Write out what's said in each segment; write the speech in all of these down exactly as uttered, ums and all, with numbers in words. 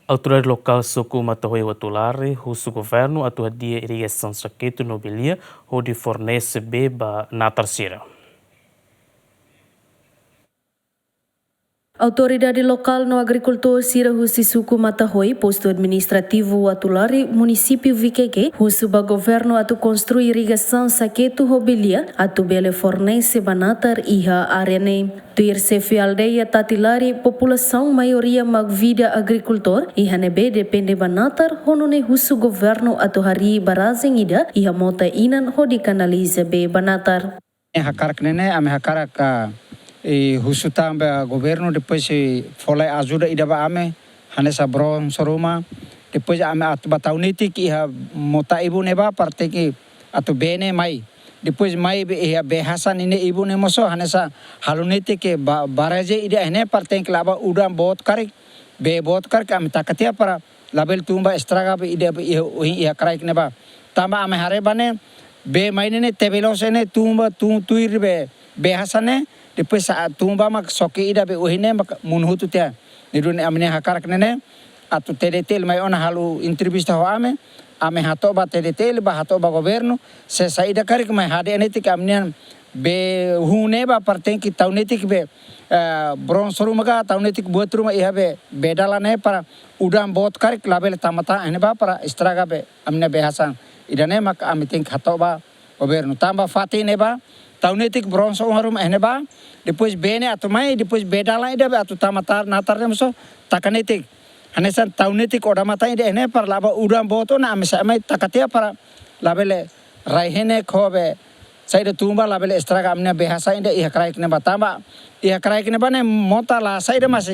Autoridade lokál suku Mata-Hoe Uatulari husu governu atu hadi'a irrigasaun Saqueto no Belia hodi fornese bee ba natar sira. Autoridade lokál no agrikultór sira husi suku Mata-Hoe, postu administrativu Uatulari, munisípiu Viqueque, husu ba governu atu konstrui irrigasaun Saqueto ho Belia atu bele fornese ba natar iha área ne'e. Tuir xefe aldeia Tatilari, populasaun maioria mak vida agrikultór, iha ne'ebé depende ba natar, ho nune'e husu governu atu harii barrajen ida iha mota inan hodi kanaliza bee ba natar. Hakarak ne'e ne'e, ami hakarak, ah, i husu tan ba governu, depois i fó lai ajuda ida ba ami, hanesan bronso ruma, depois ami atu ba tau netik iha mota ibun ne'ebá, para tenke atu bee ne'e mai. Depois mai be iha bee hasa'e ne'e ibun ne'e mós, hanesan halo netik ba, barrajen ida iha ne'e, para tenke la'o ba udan boot karik, bee boot karik ami taka tiha para labele tun ba estraga bee ida be iha, iha kraik ne'ebá. Tanba ami haree ba ne'e, bee mai ne'e ne'e tebe loos ne'e tun ba, tun tuir be, bee hasa'e ne'e, depois sa'e tun ba mak xoke ida be ohin ne'e mak monu hotu tiha. Ne'e duni ami-nia hakarak ne'e ne'e, atu T D T L mai ona halo entrevista ho ami, ami hato'o ba T D T L, ba hato'o ba governu, se saida karik mai hadi'a netik ami-nian bee hun ne'ebá para tenke tau netik be, eh, bronso ruma ka, tau netik buat ruma iha be, bee dalan ne'e para udan boot karik labele tama tan iha ne'ebá para estraga be ami-nia bee hasa'e. Ida-ne'e mak ami tenke hato'o ba governu. Tanba fatin ne'ebá, tau netik bronso ruma iha ne'ebá, depois bee ne'e atu mai, depois bee dalan ida be atu tama tan natar ne'e mós taka netik. Hanesan tau netik odamatan ida iha ne'e para la'o ba udan boot ona ami sa'e mai taka tiha para labele rai-henek ho be saida tun ba labele estraga ami-nia bee hasa'e ida iha kraik ne'ebá tanba. Iha kraik ne'ebá ne'e mota la saida mós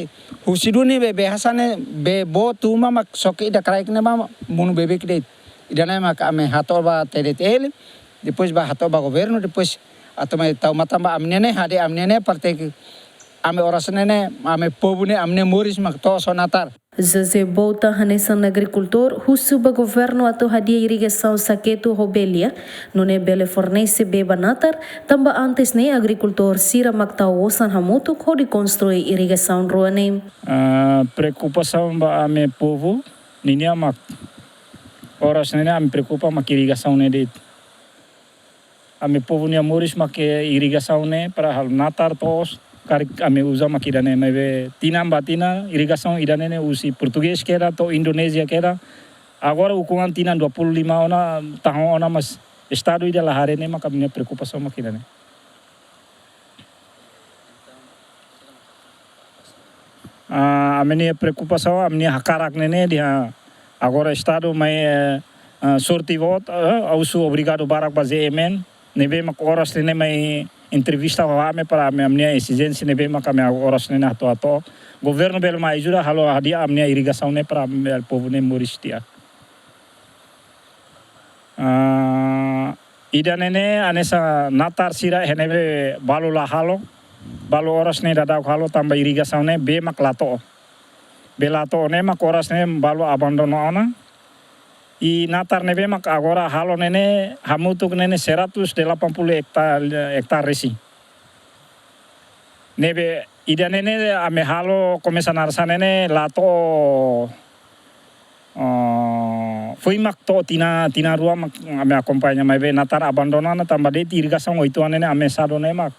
husi duni be bee hasa'e ne'e bee boot tun ba mak xoke ida kraik ne'ebá monu beibeik de'it. Ida-ne'e mak ami hato'o ba T D T L, depois ba hato'o ba governu, depois atu mai tau matan ba ami-nia ne'e, hadi'a ami-nia ne'e, para tenke ami oras ne'e ne'e, ami povu ne'e, ami-nia moris mak to'o natar. José Bouta hanesan agrikultór husu ba governu atu hadi'a irrigasaun Saqueto ho Belia, nune'e bele fornese bee ba natar, tanba antes ne'e agrikultór sira mak tau osan hamutuk hodi konstrui irrigasaun rua ne'e. Ah, preokupasaun ba ami povu ninian mak, oras ne'e ne'e ami preokupa mak irrigasaun ne'e de'it. Ami povu nia moris mak irrigasaun ne'e para halo natar to'os, karik ami uza mak ida-ne'e maibé tinan ba tinan irrigasaun ida-ne'e ne'e husi Portugés kedas to'o Indonézia kedas. Agora ukun an tinan dua puluh lima ona, tahun ona mas estadu ida la haree ne'e mak ami-nia preokupasaun mak ida-ne'e. Ah, ami-nia preokupasaun, ami-nia hakarak ne'e ne'e dehan agora estadu mai, eh, eh, sorte boot, eh, ha'u husu obrigadu barak ba G M N, ne'ebé mak oras ne'e ne'e mai entrevista ho ami para ami, ami-nia ezijénsia ne'ebé mak ami oras ne'e ne'e hato'o. Governu bele mai ajuda halo hadi'a ami-nia irrigasaun ne'e para ami povu ne'e moris di'ak. Ah, ida-ne'e ne'e hanesan natar sira iha ne'ebé balu la halo, balu oras ne'e daudauk halo tanba irrigasaun ne'e bee mak la to'o. Bee la to'o ne'e mak oras ne'e balu abandona ona. I natar ne'ebé mak agora halo ne'e ne'e hamutuk ne'e ne'e seratus delapan puluh hektar, hektar resin. Ne'ebé ida-ne'e ne'e ami halo komesa natar sira ne'e ne'e la to'o, eh, foin mak to'o tinan, tinan rua mak ami akompaña maibé natar abandona ona tanba de'it irrigasaun oituan ne'e ne'e ami sadu ne'e mak.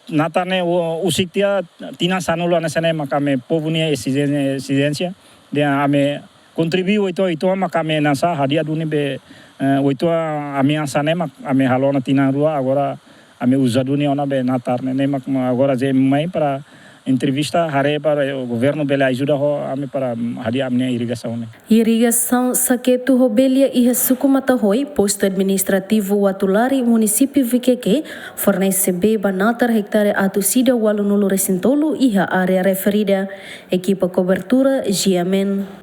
Natar ne'e u-, husik tiha tinan sanulu hanesan ne'e mak ami povu nia ezijénsia, ezijénsia. Dehan ami kontribui oituan, oituan mak ami hanesan hadi'a duni be, eh, oituan ami hanesan ne'e mak ami halo ona tinan rua agora ami uza duni ona be natar ne'e ne'e mak agora G M mai para entrevista haree para governu bele ajuda ho ami para hadi'a ami-nia irrigasaun ne'e. Irrigasaun Saqueto ho Belia iha suku Mata-Hoe, postu administrativu Uatulari, munisípiu Viqueque, fornese bee ba natar ektare atus ida ualunulu resin tolu iha área referida. Ekipa kobertura G M N.